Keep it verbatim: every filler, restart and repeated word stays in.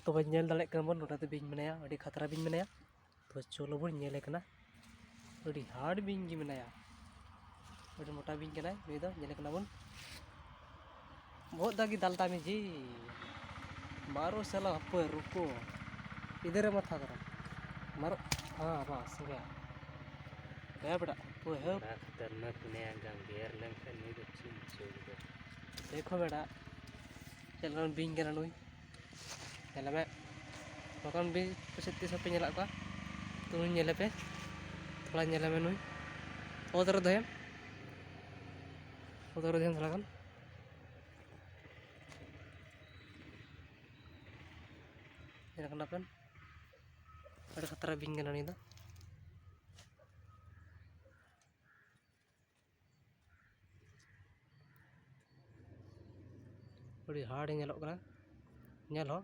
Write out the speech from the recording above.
ᱛᱚᱵᱮ ᱧᱮᱞ ᱫᱟᱲᱮᱭᱟᱜ ᱠᱟᱱᱟ ᱵᱚᱱ, ᱱᱚᱰᱮ ᱫᱚ ᱵᱤᱧ ᱢᱮᱱᱟᱭᱟ, ᱟᱹᱰᱤ ᱠᱷᱟᱛᱨᱟ ᱵᱤᱧ ᱢᱮᱱᱟᱭᱟ᱾ ᱛᱚ ᱪᱚᱞᱚ ᱵᱚᱱ ᱧᱮᱞᱮ ᱠᱟᱱᱟ, ᱟᱹᱰᱤ ᱦᱟᱲ ᱵᱤᱧ ᱜᱮ ᱢᱮᱱᱟᱭᱟ, ᱟᱹᱰᱤ ᱢᱚᱴᱟ ᱵᱤᱧ ᱠᱟᱱᱟᱭ ᱱᱩᱭ ᱫᱚ, ᱧᱮᱞᱮ ᱠᱟᱱᱟ ᱵᱚᱱ᱾ ᱵᱚᱦᱚᱜ ᱫᱟᱜᱤ ᱫᱟᱞ ᱛᱟᱢᱤ ᱡᱤ, ᱢᱟᱨᱳ ᱥᱟᱞᱟ ᱦᱟᱯᱳᱭ ᱨᱩᱠᱳ, ᱤᱫᱷᱟᱨ ᱢᱟᱛᱷᱟ ᱠᱚᱨᱚ, ᱢᱟᱨᱳ, ᱦᱟᱸ ᱵᱟᱥ ᱜᱮ᱾ ᱦᱮᱸ ᱵᱮᱴᱟ, ᱦᱟᱯᱳᱭ ᱦᱮᱸ᱾ ᱵᱮᱲᱟ ᱠᱷᱟᱛᱟᱨᱱᱟᱠ ᱢᱮᱱᱟᱭᱟ, ᱜᱟᱢ ᱜᱮᱨ ᱞᱮᱱᱠᱷᱟᱱ ᱱᱩᱭ ᱫᱚ ᱪᱮᱫ ᱮᱢ ᱪᱤᱠᱟᱹ ᱠᱮᱫᱟ? ᱫᱮᱠᱷᱳ ᱵᱮᱴᱟ, ᱪᱮᱫ ᱞᱮᱠᱟᱱ ᱵᱤᱧ ᱠᱟᱱᱟ ᱱᱩᱭ᱾ ᱧᱮᱞᱮ ᱢᱮ, ᱱᱚᱝᱠᱟᱱ ᱵᱤᱧ ᱯᱟᱥᱮᱡ ᱛᱤᱥ ᱦᱚᱸᱯᱮ ᱧᱮᱞ ᱟᱠᱟᱫ ᱠᱚᱣᱟ? ᱛᱚ ᱱᱩᱭ ᱧᱮᱞᱮ ᱯᱮ, ᱛᱷᱚᱲᱟ ᱧᱮᱞᱮ ᱢᱮ ᱱᱩᱭ᱾ ᱚᱛ ᱨᱮ ᱫᱚᱦᱚᱭᱮᱢ, ᱚᱛ ᱨᱮ ᱫᱚᱦᱚᱭᱮᱢ ᱛᱷᱚᱲᱟ ᱜᱟᱱ᱾ ᱧᱮᱞ ᱠᱟᱱᱟ ᱯᱮ, ᱟᱹᱰᱤ ᱠᱷᱟᱛᱨᱟ ᱵᱤᱧ ᱠᱟᱱᱟ ᱱᱩᱭ ᱫᱚ᱾ ᱟᱹᱰᱤ ᱦᱟᱲ ᱧᱮᱞᱚᱜ ᱠᱟᱱᱟ ᱧᱮᱞ ᱦᱚᱸ᱾